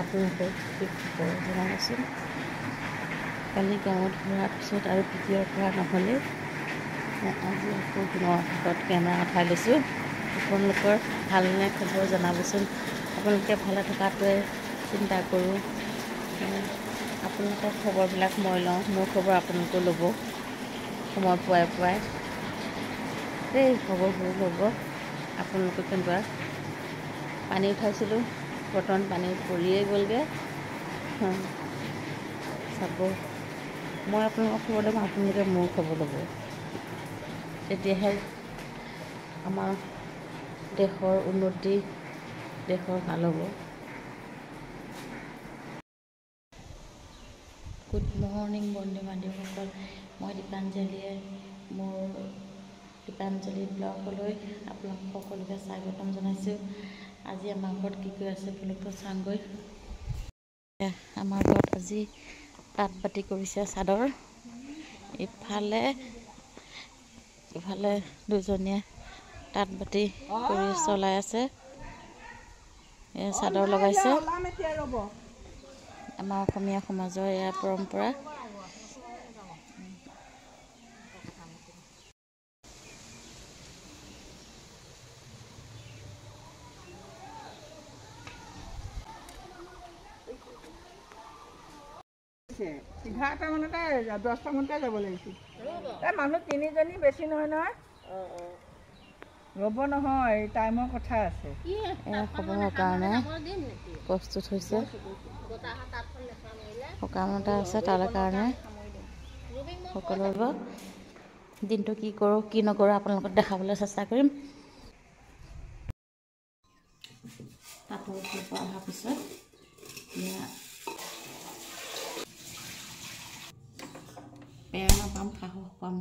আপোনালোকৰ কি খবৰ জনাবচোন। কালি গাঁৱত ঘূৰাৰ পিছত আৰু ভিডিঅ' কৰা নহ'লে আজি আকৌ পুনৰ হাতত কেমেৰা উঠাই লৈছোঁ। আপোনালোকৰ ভালনে খবৰ জনাবচোন। আপোনালোকে ভালে থকাটোৱে চিন্তা কৰোঁ। আপোনালোকৰ খবৰবিলাক মই লওঁ, মোৰ খবৰ আপোনালোকেও ল'ব সময় পোৱাই পোৱাই দেই। খবৰবোৰ ল'ব আপোনালোকে। কেনেকুৱা পানী উঠাইছিলোঁ, বৰ্তমান পানী পৰিয়ে গ'লগৈ। চাব, মই আপোনালোকৰ খবৰ ল'ম, আপোনালোকে মোৰ খবৰ ল'ব। তেতিয়াহে আমাৰ দেশৰ উন্নতি, দেশৰ ভাল হ'ব। গুড মৰ্ণিং বন্ধু বান্ধৱীসকল, মই দীপাঞ্জলীয়ে মোৰ দীপাঞ্জলি ব্লগলৈ আপোনালোক সকলোকে স্বাগতম জনাইছোঁ। আজি আমাৰ ঘৰত কি কৰি আছে ব্লগটো চাওঁগৈ। আমাৰ ঘৰত আজি তাঁত বাতি কৰিছে চাদৰ। ইফালে ইফালে দুজনীয়ে তাঁত বাতি কৰি চলাই আছে, চাদৰ লগাইছে। আমাৰ অসমীয়া সমাজৰ এয়া পৰম্পৰা। 11টা মানতে, 10টা মানতে যাব লাগিছিল। এই মানুহ তিনিজনী, বেছি নহয় নহয়। ৰ'ব নহয়, টাইমৰ কথা আছে। এয়া সবাহৰ কাৰণে প্ৰস্তুত হৈছে। সকাম এটা আছে, তাৰ কাৰণে সকলো। দিনটো কি কৰোঁ কি নকৰোঁ আপোনালোকক দেখাবলৈ চেষ্টা কৰিম। তাঁতৰ ওচৰৰ পৰা অহাৰ পিছত এয়া প্ৰেৰণা পাম, সাহস পাম।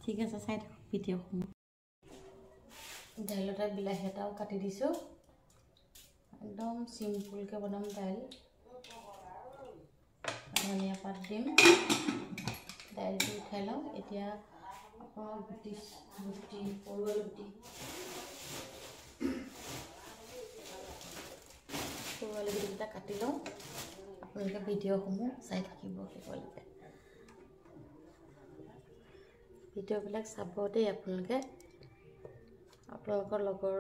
ঠিক আছে, চাই থাকক ভিডিঅ'সমূহ। দাইলতে বিলাহী এটাও কাটি দিছোঁ। একদম চিম্পুলকৈ বনাম দাইল। ধনিয়া পাত দিম। দাইলটো উঠাই লওঁ। এতিয়া আপোনাৰ গুটি গুটি সৰু আলু গুটি, সৰু আলু গুটিকেইটা কাটি লওঁ। আপোনালোকে ভিডিঅ'সমূহ চাই থাকিব শেষলৈকে। ভিডিঅ'বিলাক চাব দেই আপোনালোকে। আপোনালোকৰ লগৰ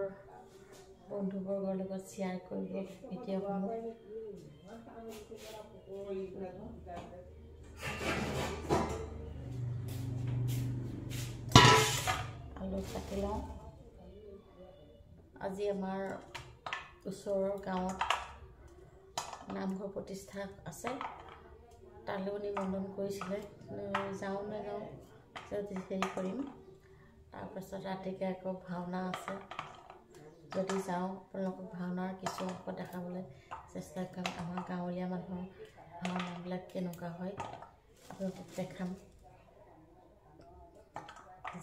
বন্ধুবৰ্গৰ লগত শ্বেয়াৰ কৰিব ভিডিঅ'সমূহ। আলু কাটি লওঁ। আজি আমাৰ ওচৰৰ গাঁৱত নামঘৰ প্ৰতিষ্ঠা আছে, তালৈও নিমন্ত্ৰণ কৰিছিলে। যাওঁ নাযাওঁ হেৰি কৰিম। তাৰপাছত ৰাতিকৈ আকৌ ভাওনা আছে। যদি যাওঁ, আপোনালোকক ভাওনাৰ কিছু অংশ দেখাবলৈ চেষ্টা কৰিম। আমাৰ গাঁৱলীয়া মানুহৰ ভাওনাবিলাক কেনেকুৱা হয় আপোনালোকক দেখাম।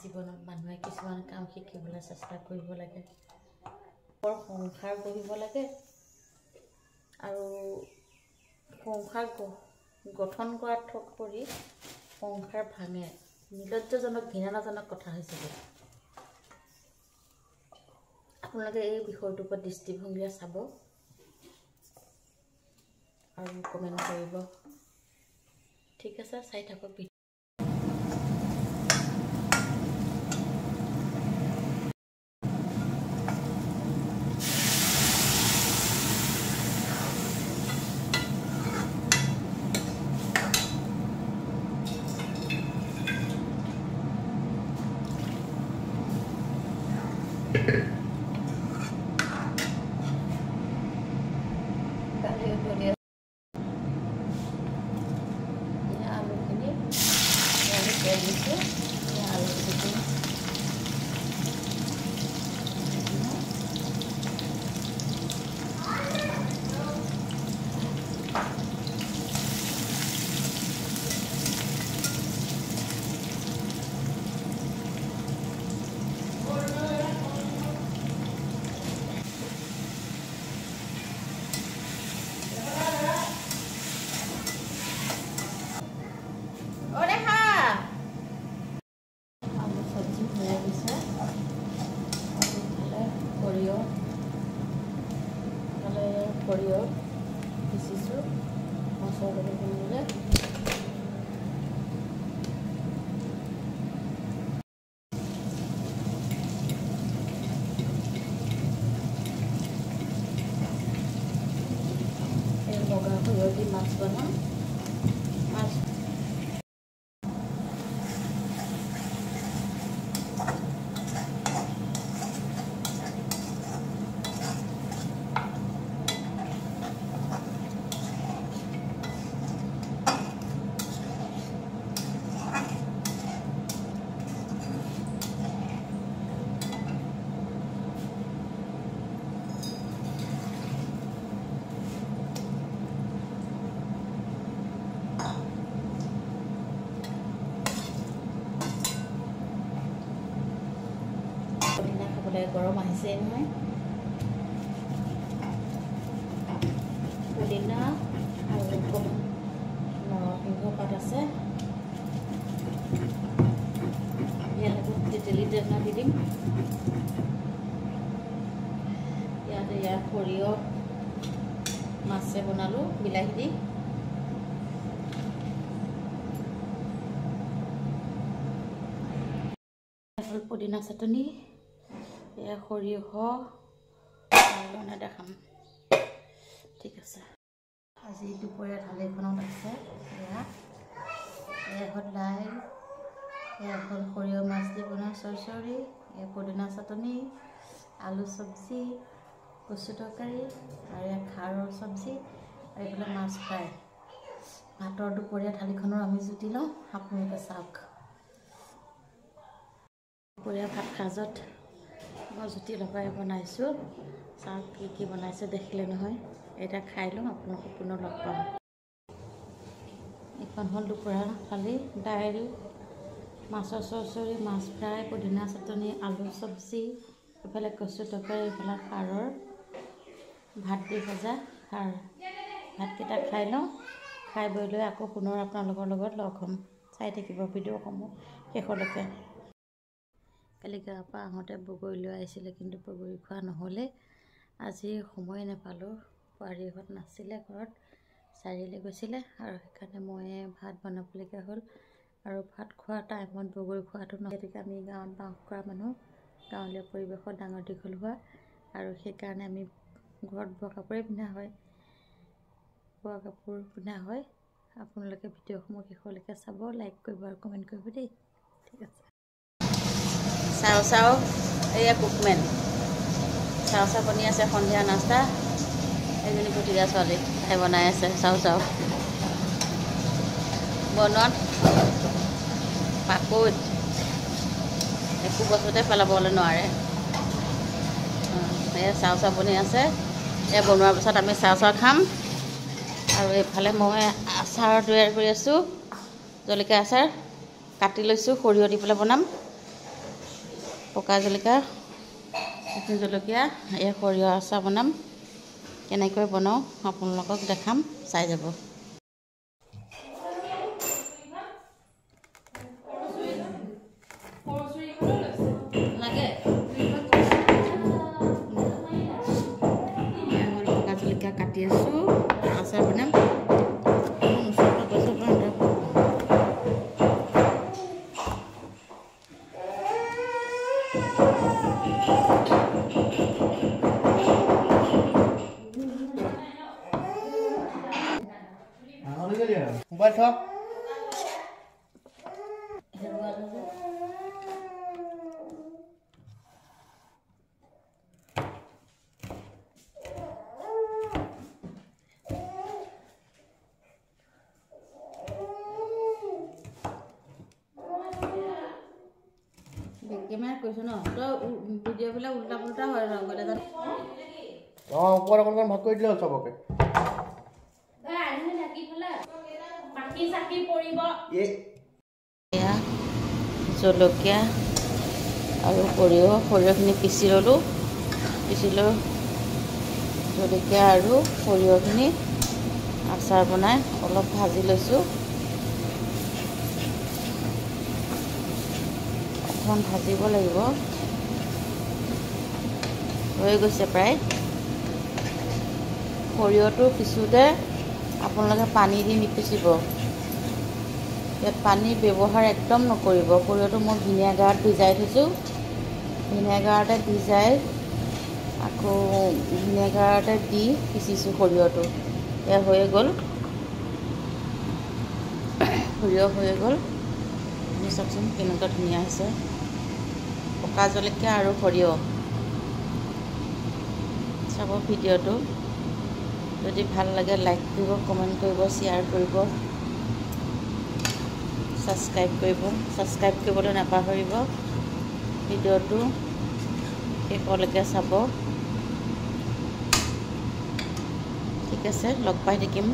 জীৱনত মানুহে কিছুমান কাম শিকিবলৈ চেষ্টা কৰিব লাগে, সংসাৰ গঢ়িব লাগে আৰু সংসাৰ গঠন কৰাত থক কৰি সংসাৰ ভাঙে। নিৰ্লজ্জজনক, ঘৃণাজনক কথা হৈছেগৈ। আপোনালোকে এই বিষয়টোৰ ওপৰত দৃষ্টিভংগীৰে চাব আৰু কমেণ্ট কৰিব। ঠিক আছে, চাই থাকক। দালি উতলি, আলুখিনি তেল দিছোঁ। আলুখিনি আলু চব্জি হৈ গৈছে। আৰু ইফালে সৰিয়হ, ইফালে সৰিয়হ। পিচিছোঁ মাছৰ লগত বনাবলৈ। বগা সৰিয়হ দি মাছ বনাম। মাছ খাবলৈ গৰম আহিছে নহয়। পুদিনা আৰু অকণমান নৰসিংহ পাত আছে, ইয়াত আকৌ তেতেলী টেঙা দি দিম। ইয়াত ইয়াৰ সৰিয়হ মাছে বনালোঁ বিলাহী দি। হ'ল পুদিনা চাটনি, এয়া সৰিয়হ দেখাম। ঠিক আছে, আজি দুপৰীয়া থালিখনত আছে এয়া, এয়া হ'ল দাইল, এয়া হ'ল সৰিয়হ মাছ দি বনোৱা চৰচৰি, এয়া পুদিনা চাটনি, আলু চব্জি, কচু তৰকাৰী আৰু এয়া খাৰৰ চব্জি আৰু এইফালে মাছ ফ্ৰাই। ভাতৰ দুপৰীয়া থালিখনৰ আমি জুতি লওঁ, আপোনালোকে চাওক। দুপৰীয়া ভাত সাজত মই জুতি লগাই বনাইছোঁ। চাওক কি কি বনাইছোঁ দেখিলে নহয়। এতিয়া খাই লওঁ, আপোনালোকক পুনৰ লগ পাম। এইখন হ'ল দুপৰীয়া থালি, দাইল, মাছৰ চৰচৰি, মাছ ফ্ৰাই, পুদিনা চাটনি, আলু চব্জি, এইফালে কচু তৰকাৰী, এইফালে খাৰৰ ভাত দি ভজা খাৰ। ভাতকেইটা খাই লওঁ, খাই বৈ লৈ আকৌ পুনৰ আপোনালোকৰ লগত লগ হ'ম। চাই থাকিব ভিডিঅ'সমূহ শেষলৈকে। কালি গাঁৱৰ পৰা আহোঁতে বগৰী লৈ আহিছিলে, কিন্তু বগৰী খোৱা নহ'লে। আজি সময় নাপালোঁ, বোৱাৰীহঁত নাছিলে ঘৰত, চাৰিআলি গৈছিলে আৰু সেইকাৰণে মই ভাত বনাবলগীয়া হ'ল। আৰু ভাত খোৱা টাইমত বগৰী খোৱাটো নহয়, গতিকে আমি গাঁৱত বাস কৰা মানুহ, গাঁৱলীয়া পৰিৱেশত ডাঙৰ দীঘল হোৱা আৰু সেইকাৰণে আমি ঘৰত বোৱা কাপোৰেই পিন্ধা হয়, বোৱা কাপোৰ পিন্ধা হয়। আপোনালোকে ভিডিঅ'সমূহ শেষলৈকে চাব, লাইক কৰিব আৰু কমেণ্ট কৰিব দেই। ঠিক আছে। চাওঁ চাওঁ, এয়া কুকমেন চাওঁ চাওঁ বনি আছে সন্ধিয়া নাস্তা। এজনী ভতিজা ছোৱালী, তাই বনাই আছে চাওঁ চাওঁ। বনোৱাত পাকৈত, একো বস্তুতে পেলাবলৈ নোৱাৰে। এয়া চাওঁ চাওঁ বনি আছে। এয়া বনোৱাৰ পিছত আমি চাওঁ চাওঁ খাম। আৰু এইফালে মই আচাৰ তৈয়াৰ কৰি আছোঁ, জলকীয়া আচাৰ কাটি লৈছোঁ, সৰিয়হ দি পেলাই বনাম। পকা জলকীয়া, এইখিনি জলকীয়া, এই সৰিয়হ আচাৰ বনাম। কেনেকৈ বনাওঁ আপোনালোকক দেখাম, চাই যাব। লাগে পকা জলকীয়া কাটি আছোঁ, আচাৰ বনাম। মোবাইল থ। কেমেৰা কৈছো ন, তই ভিডিঅ'বিলাক উল্টা পুল্টা হয় লগতে। অঁ, ওপৰত অকণমান ভাগ কৰি দিলে হ'ল চবকে। এয়া জলকীয়া আৰু সৰিয়হ, সৰিয়হখিনি পিচি ল'লোঁ, পিচি লৈ জলকীয়া আৰু সৰিয়হখিনি আচাৰ বনাই অলপ ভাজি লৈছোঁ। অকণমান ভাজিব লাগিব, হৈ গৈছে প্ৰায়। সৰিয়হটো পিছোঁতে আপোনালোকে পানী দি নিপিচিব, ইয়াত পানীৰ ব্যৱহাৰ একদম নকৰিব। সৰিয়হটো মই ভিনেগাৰত ভিজাই থৈছোঁ, ভিনেগাৰতে ভিজাই আকৌ ভিনেগাৰতে দি পিচিছোঁ সৰিয়হটো। এয়া হৈয়ে গ'ল, সৰিয়হ হৈয়ে গ'ল। আপুনি চাওকচোন কেনেকুৱা ধুনীয়া হৈছে, পকা জলকীয়া আৰু সৰিয়হ। চাব ভিডিঅ'টো, যদি ভাল লাগে লাইক কৰিব, কমেণ্ট কৰিব, শ্বেয়াৰ কৰিব, ছাবস্ক্ৰাইব কৰিব। ছাবস্ক্ৰাইব কৰিবলৈ নাপাহৰিব। ভিডিঅ'টো শেষলৈকে চাব। ঠিক আছে, লগ পাই থাকিম।